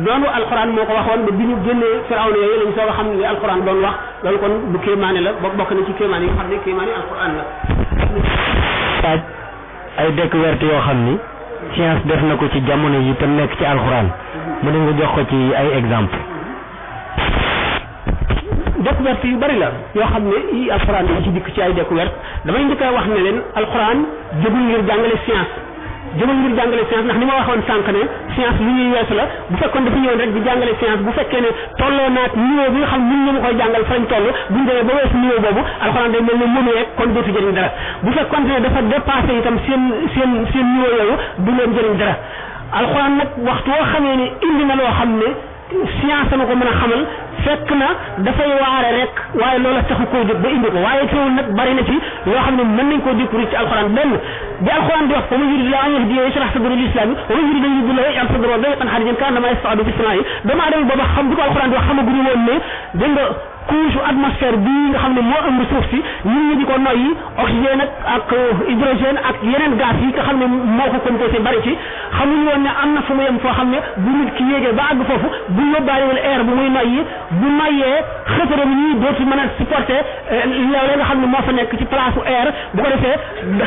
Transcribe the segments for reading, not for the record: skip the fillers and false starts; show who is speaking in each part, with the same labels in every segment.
Speaker 1: doonu alxuraan moo ko waxoon ba bi ñu génnee firawna yooyu lañ soog a xam ne alxuraan doon wax loolu kon bu kéemaane la bokk na ci kéemaan yi nga xam ne kéemaane alxuraan la.
Speaker 2: ay découverte yoo xam ni science def na ko ci jamono yi tam nekk ci alxuraan mu ne nga jox ko ci ay exemple.
Speaker 1: découverte yu bari la yoo xam ne yi alxuraan yi ci dikk ci ay découverte damay njëkk a wax ne leen alxuraan jógul ngir jàngale science jógul ngir jàngale science ndax ni ma waxoon sànq ne science lu ñuy weesu la bu fekkoon dafa ñëwoon rek di jàngale science bu fekkee ne tolloo naat niveau bi nga xam ñun ñu ma koy jàngal fañ toll buñ demee ba weesu niveau boobu alxuraan day mel ne mënu rek kon dootu jëriñ dara bu fekkoon ne dafa dépassé itam seen niveau yooyu du leen jëriñ dara alxuraan nag waxtu woo xamee ne indi na loo xam ne science na ko mën a xamal fekk na dafay waare rek waaye loola taxu koo jóg ba indi ko waaye teewul nag bari na ci loo xam ne mën nañ koo découvrir ci alxuraan benn bi alxuraan di wax fa man yurid an yahdiyahu yashrah sadrahu lil islam wa man yurid an yudillahu yaj'al sadrahu dayqan harijan ka'annama yas'adu fis samaa'i doomu aadama booba xam bi ko alxuraan di wax xamaguñu woon ne dégg nga couche atmosphère bii nga xam ne moo ëmb suuf si nit ñi di ko noyyi oxygène ak hydrogène ak yeneen gaz yi nga xam ne moo ko composé bari ci xamuñu woon ne am na fu mu yem foo xam ne bu nit ki yéegee ba àgg foofu bu yóbbaaliwul air bu muy noyyi bu noyyee xëtëram yi dootu mën a supporter loolee nga xam ne moo fa nekk ci place u air bu ko defee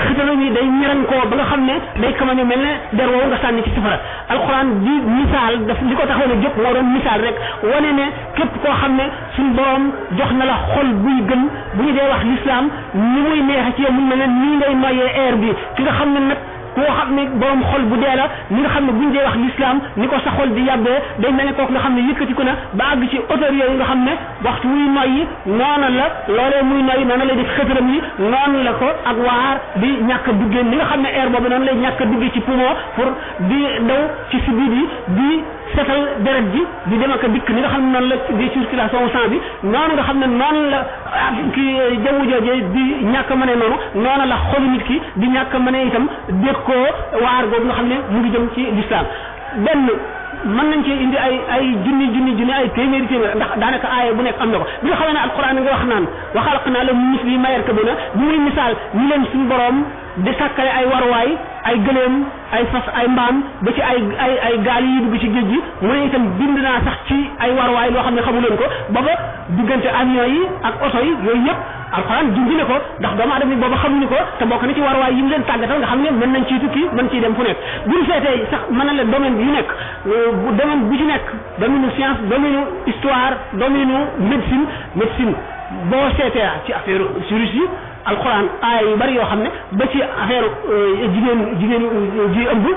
Speaker 1: xëtëram yi day ñeran koo ba nga xam ne day kamañu mel ne der woowu nga sànni ci safara alxuraan di misaal daf li ko taxoon a jóg moo doon misaal rek wane ne képp koo xam ne suñu borom jox na la xol buy gën bu ñu dee wax l'islam ni muy neexe ci yow mun na leen nii ngay noyyee air bi ki nga xam ne nag koo xam ne borom xol bu dee la ni nga xam ne bu ñu dee wax l'islam ni ko sa xol di yàbbee day mel ne kooku nga xam ne yëkkatiku na ba àgg ci hauteur yooyu nga xam ne waxtu wuy noyyi noona la loolee muy noyyi noonu lay def xëtëram yi noonu la ko ak waar di ñàkk a duggee ni nga xam ne air boobu noonu lay ñàkk a duggee ci poumon pour di daw ci sibiir yi di setal deret ji di dem ak dikk ni nga xam ne noonu la di circulation sang bi noonu nga xam ne noonu la ki jaww joojee di ñàkk a mënee noonu la xolu nit ki di ñàkk a mënee itam dégg ko waar googu nga xam ne mu ngi jëm ci l'islam benn mën nañ cee indi ay junni ay téeméeri ndax daanaka aaya bu nekk am na ko bi nga xam ne alquran nga wax naan wa xalaqnaa lahum min mislihi maa yarkabuuna bi muy misaal ñu leen suñu borom di sàkkale ay waruwaay ay gëléem ay fas ay mbaam ba ci ay gaal yi dugg ci géej gi mu ne itam bind naa sax ci ay waruwaay loo xam ne xamu leen ko booba diggante avion yi ak oto yi yooyu yëpp alxuraan junj ne ko ndax doomu aadama yi booba xamuñu ko te bokk na ci waruwaay yi mu leen tàggatal nga xam ne mën nañ ciy tukki mën ciy dem fu nekk bu ñu seetee sax mën na la domaine yu nekk domaine bu ci nekk domaine science domaine histoire domaine médecine boo seetee ci affaire chirurgie alxuraan aaya yu bari yoo xam ne ba ci affaire jigéen ji ëmb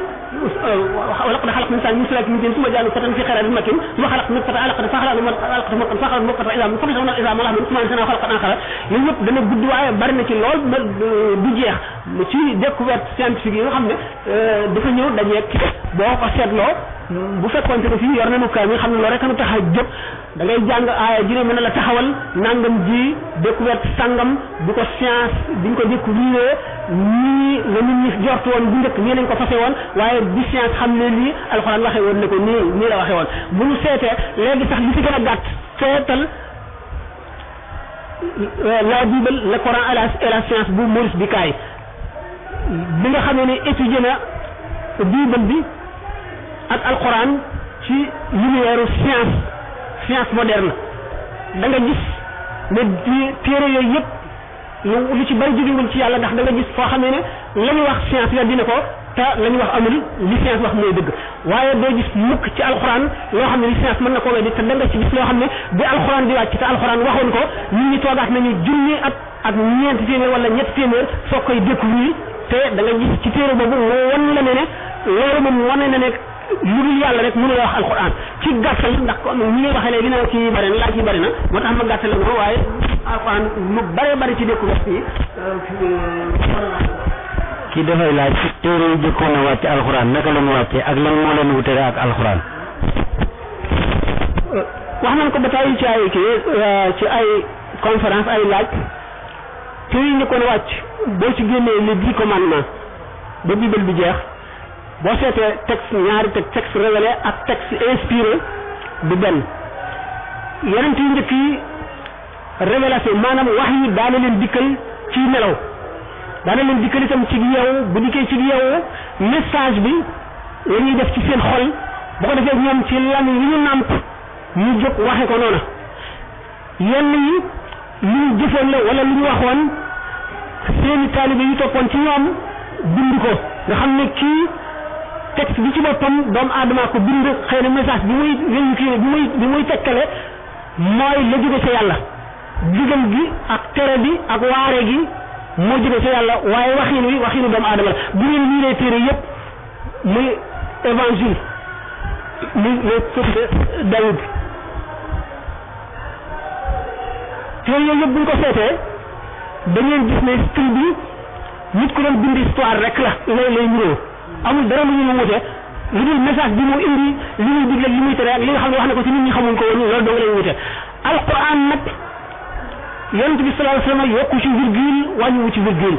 Speaker 1: ولقد خلقنا الإنسان من سلالة من طين ثم جعلناه نطفة في قرار مكين ثم خلقنا نطفة علقة فخلقنا مضغة فخلقنا مضغة عظاما فكسونا العظام لحما ثم أنشأناه خلقا آخر yooyu yëpp dana gudd waaye bari na ci lool du jeex ci découverte scientifique yi nga xam ne dafa ñëw dajeeg boo ko seetloo bu fekkoon te ne fii yor nañu kaay mi xam ne loolu rek nu tax a jóg da ngay jàng aaya ji ne mën na la taxawal nangam ji découverte sangam bu ko science biñ ko découvrir nii la nit ñi jortu woon bu njëkk nii lañ ko fase woon waaye bi science xam ne lii alxuraan waxee woon ne ko nii la waxee woon bu ñu seetee léegi sax li ci gën a gàtt seetal la Bible le Coran et la science bu Maurice Bucaille bi nga xamee ne étudié na Bible bi ak alxuraan ci lumière science moderne da nga gis ne téere yooyu yëpp lu ci bari jógewul ci yàlla ndax da nga gis foo xamee ne la ñu wax science la dina ko te la ñu wax amul li science wax mooy dëgg waaye doo gis mukk ci alxuraan loo xam ne li science mën na koo weddi te da nga ci gis loo xam ne bi alxuraan di wàcc te alxuraan waxoon ko nit ñi toogaat nañu junni at ak ñeenti téeméer wala ñetti téeméer soo koy découvrir te da nga gis ci téere boobu moo wan la ne loolu moom wane na ne lu dul yàlla rek mënu la wax alxuraan ci gàttal ndax ñi ngay waxee léegi na kii bari na laaj yi bari na moo tax ma gàttal la waaye alxuraan lu bari ci découverte yi
Speaker 2: kii dafay laaj téere yi jëkkoon a wàcc alxuraan naka la ñu wàccee ak lan moo leen wutale ak alxuraan.
Speaker 1: wax nañ ko ba tey ci ay ci ay conférence ay laaj téere yi njëkkoon a wàcc boo ci génnee les 10 commandements ba Bible bi jeex boo seetee texte ñaari texte révélé ak texte inspiré du benn yeneen yi njëkk yi révélation maanaam wax yi daana leen dikkal ci nelaw daana leen dikkal itam ci yeewu bu dikkee ci yeewu message bi la ñuy def ci seen xol bu ko defee ñoom ci lan yi ñu nàmp ñu jóg waxe ko noona yenn yi lu ñu jëfoon la wala lu ñu waxoon seeni taalibe yi toppoon ci ñoom bind ko nga xam ne kii texte bi ci boppam doomu aadama ko bind xëy na message bi muy véhiculé bi muy tekkale mooy la jóge ca yàlla digal gi ak tere bi ak waare gi moo jóge ca yàlla waaye waxinu doomu aadama la bu ngeen lii lay téere yëpp muy évangile muy le côté Daoud téere yooyu yëpp bu ñu ko seetee da ngeen gis ne style bi nit ku doon bind histoire rek la lay niroo amul dara lu ñu wute lu dul message bi mu indi li muy digle li muy tere ak li nga xam ne wax na ko ci nit ñi xamuñ ko woon loolu dong lay wute alquran nag yonent bi sallallahu alayhi wasallam yokku ci virgule wàññiwu ci virgule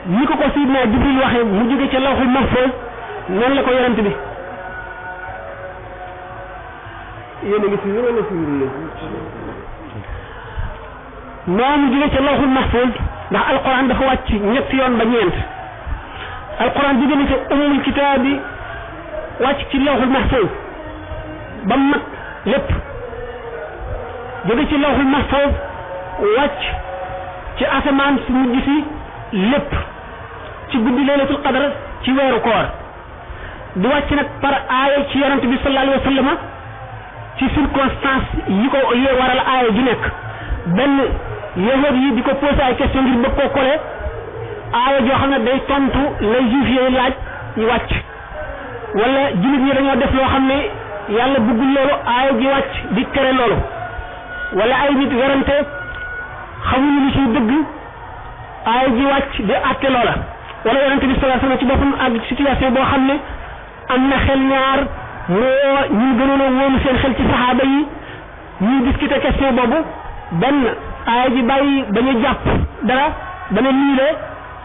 Speaker 1: ni ko Sidna Jibril waxee mu jóge ca lawhul mahfuz noonu la ko yonent bi yéen a ngi suivre wala suivre noonu jóge ca lawhul mahfuz ndax alquran dafa wàcc ñetti yoon ba ñeent alquran jóge na ca ummul kitaabi wàcc ci lawhul mahfuz ba mat lépp jóge ci lawhul mahfuz wàcc ci asamaan su mujj si lépp ci guddi laylatul qadr ci weeru koor di wàcc nag par aaya ci yonent bi sallallahu alayhi wa sallam ci circonstance yi ko waral aaya ji nekk benn yahud yi di ko posé ay question ngir bëgg koo kole aaya joo xam ne day tontu lay juif yi laaj ñu wàcc wala jullit ñi dañoo def loo xam ne yàlla bëggul loolu aaya ji wàcc di tere loolu wala ay nit werante xamuñu li ciy dëgg aaya ji wàcc di àtte loola wala yonente bi sallallahu alayhi wasallam ci boppam ak situation boo xam ne am na xel ñaar moo ñu gënoon a wóolu seen xel ci saxaaba yi ñuy discuter question boobu benn aaya ji bàyyi ba ñu jàpp dara ba ne lii la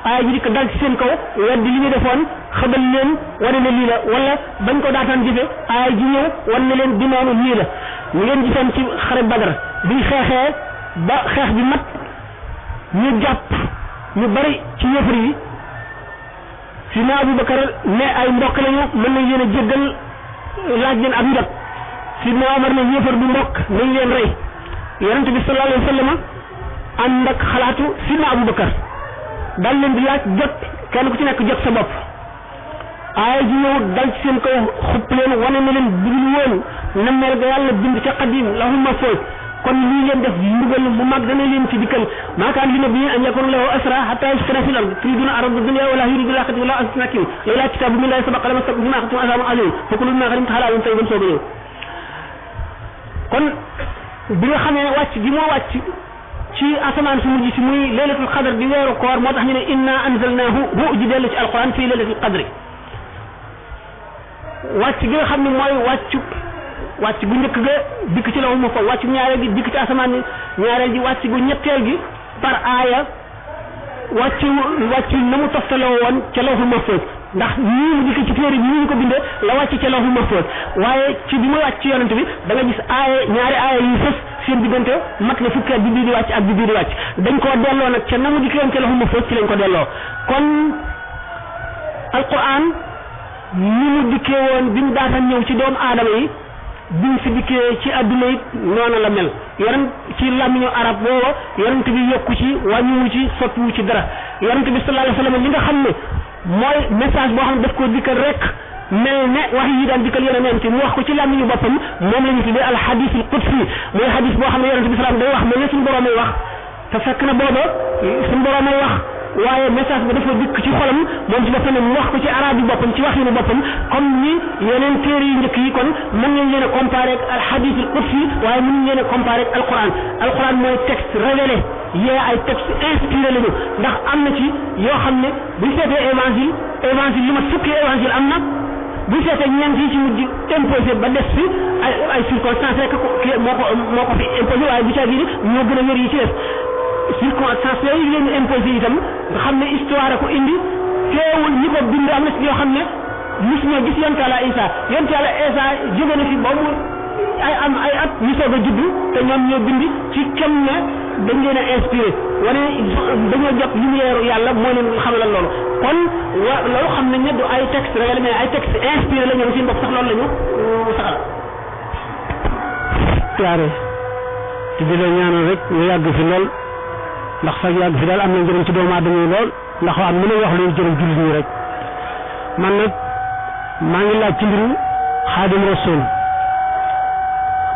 Speaker 1: aaya ji di ko dal ci seen kaw weddi li ñu defoon xabal leen wane ne lii la wala bañ ko daataan jëfe aaya ji ñëw wan ne leen di noonu lii la ñu ngeen gisoon ci xare Badar biñ xeexee ba xeex bi mat ñu jàpp ñu bari ci yëfar yi Sidna Abubakar ne ay mbokk lañu mën nañ leen a jéggal laaj leen ab njot Sidna Omar ne yëfar bu mbokk nañ leen rey yonente bi sallallahu alayhi wa sallam ànd ak xalaatu Sidna Abubakar dal leen di laaj jot kenn ku ci nekk jot sa bopp aaya ji ñëw dal ci seen kaw xupp leen wane na leen bugul woon na mel ga yàlla bind ca qadim lahul mahfuz kon lii leen def mbugal mu mag dana leen ci dikkal maa kaan li nabiyyin an yakuna lahu asra hatta yuskina fil ard turiduna arada dunya wala yuridu al-akhirata wallahu azizun hakim lawla kitabun min allahi sabaqa lamassakum fima akhadtum azabun alim fakulu mimma ghanimtum halalan tayyiban soog a ñëw kon bi nga xamee wàcc gi moo wàcc ci asamaan su mujj si muy laylatul qadr di weeru koor moo tax ñu ne inna anzalnahu hu ji dellu ci alquran fii laylatul qadri wàcc gi nga xam ne mooy wàcc gu njëkk ga dikk ci lawhul mahfuz wàcc ñaareel gi dikk ci asamaan ni ñaareel gi wàcc gu ñetteel gi par aaya wàcc na mu toftaloo woon ca lawhul mahfuz ndax ñii mu dikk ci téere bi ñu ko bindee la wàcc ca lawhul mahfuz waaye ci bi muy wàcc ci yonent bi da nga gis aaya ñaari aaya yu fës seen diggante mat na fukki at bi bii di wàcc ak bi bii di wàcc dañ koo delloo nag ca na mu dikkee woon ca lawhul mahfuz ci lañ ko delloo kon alquran ni mu dikkee woon bi mu daataan ñëw ci doomu aadama yi biñ fi dikkee ci adduna it noonu la mel yonent ci làmmiñu arab booba yonent bi yokku ci wàññiwu ci soppiwu ci dara yonent bi sallallahu alayhi wasallam li nga xam ne mooy message boo xam ne daf ko dikkal rek mel ne wax yi daan dikkal yonent mu wax ko ci làmmiñu boppam moom la ñu tuddee al hadith al qudsi mooy hadith boo xam ne yonent bi sallallahu day wax mel ne suñu borom ay wax te fekk na booba suñu borom ay wax waaye message bi dafa dikk ci xolam moom ci boppam mu wax ko ci arab yi boppam ci wax yi boppam comme ni yeneen téere yu njëkk yi kon mën nañ leen a comparer ak al hadith al qudsi waaye mën nañ leen a comparer ak alquran mooy texte révélé yee ay texte inspiré lañu ndax am na ci yoo xam ne buñ seetee évangile li ma fukki évangile am na buñ seetee ñeent yi ci mujj imposé ba des fi ay circonstances rek moo ko fi imposé waaye bu caa gi ñoo gën a wér yi ci def circonstance yooyu leen imposé itam nga xam ne histoire ko indi teewul ñi ko bind am na ci ñoo xam ne mus ñoo gis yonent Yàlla Isa jóge na fi ba mu ay at ñu soog a juddu te ñoom ñoo bind ci kem ne dañ leen a inspiré wane dañoo jot lumière yàlla moo leen xamalal loolu kon loolu xam nañ ne du ay texte rek mais ay texte inspiré la ñoom seen bopp sax loolu la ñu saxal
Speaker 3: clare te di la ñaanal rek ñu yàgg fi lool ndax sax yàgg fi daal am na njëriñ ci doomu aadama yi lool ndax am mën a wax luy jëriñ jullit ñi rek man nag maa ngi laaj ci mbiru Xaadim Rasul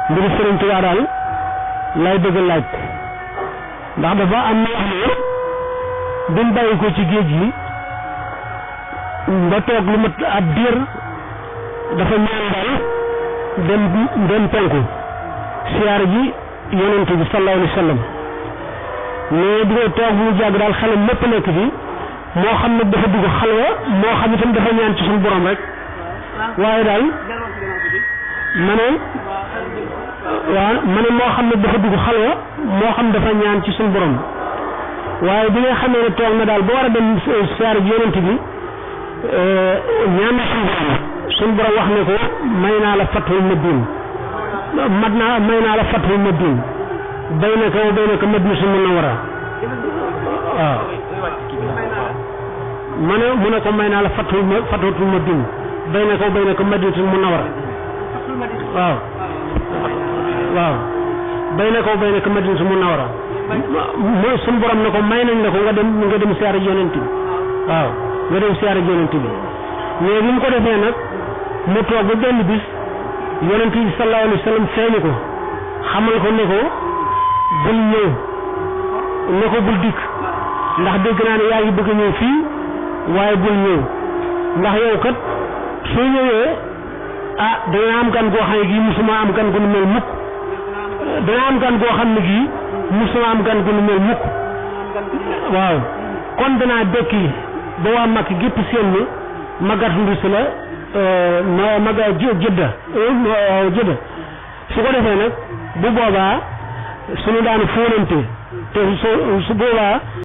Speaker 3: mbiru Sëriñ Tuubaa daal lay bëgg a laaj ndax dafa am na wax ne bi mu bàyyi ko ci géej gi ba toog lu mat ab diir dafa ñaan daal dem penku siyaar ji yonent bi sallallahu alayhi wa sallam mais bi nga toog bu mu jàgg daal xelam lépp nekk fi moo xam ne dafa dugg xalwa moo xam itam dafa ñaan ci suñu borom rek waaye daal ma ne moo xam ne dafa dugg xalwa moo xam dafa ñaan ci suñu borom waaye bi nga xamee ne toog na daal ba war a dem siyaar ji yonent bi ñaan na suñu borom wax ne ko may naa la fatul madin may naa la fatul madin baynaka wa baynaka madinatul munawwara waaw mu ne ko may naa la fatul madin baynaka wa baynaka madinatul munawwara waaw baynaka wa baynaka madinatul munawwara mooy suñu borom ne ko may nañ la ko nga dem siyaare yonent bi waaw nga dem siyaare yonent bi mais bi mu ko defee nag mu toog ba benn bis yonent bi sallallahu alayhi wa sallam feeñu ko xamal ko ne ko bul ñëw ne ko bul dikk ndax dégg naa ne yaa ngi bëgg ñëw fii waaye bul ñëw ndax yow kat soo ñëwee dana am gan goo xam ne gii musuma am gan gu nu mel mukk dana am gan goo xam ne gii musuma am gan gu nu mel mukk waaw kon danaa dekki ba waa mag gépp seen ni magatndu si la maga jëdda su ko defee nag bu boobaa suñu daan fóonante te su boobaa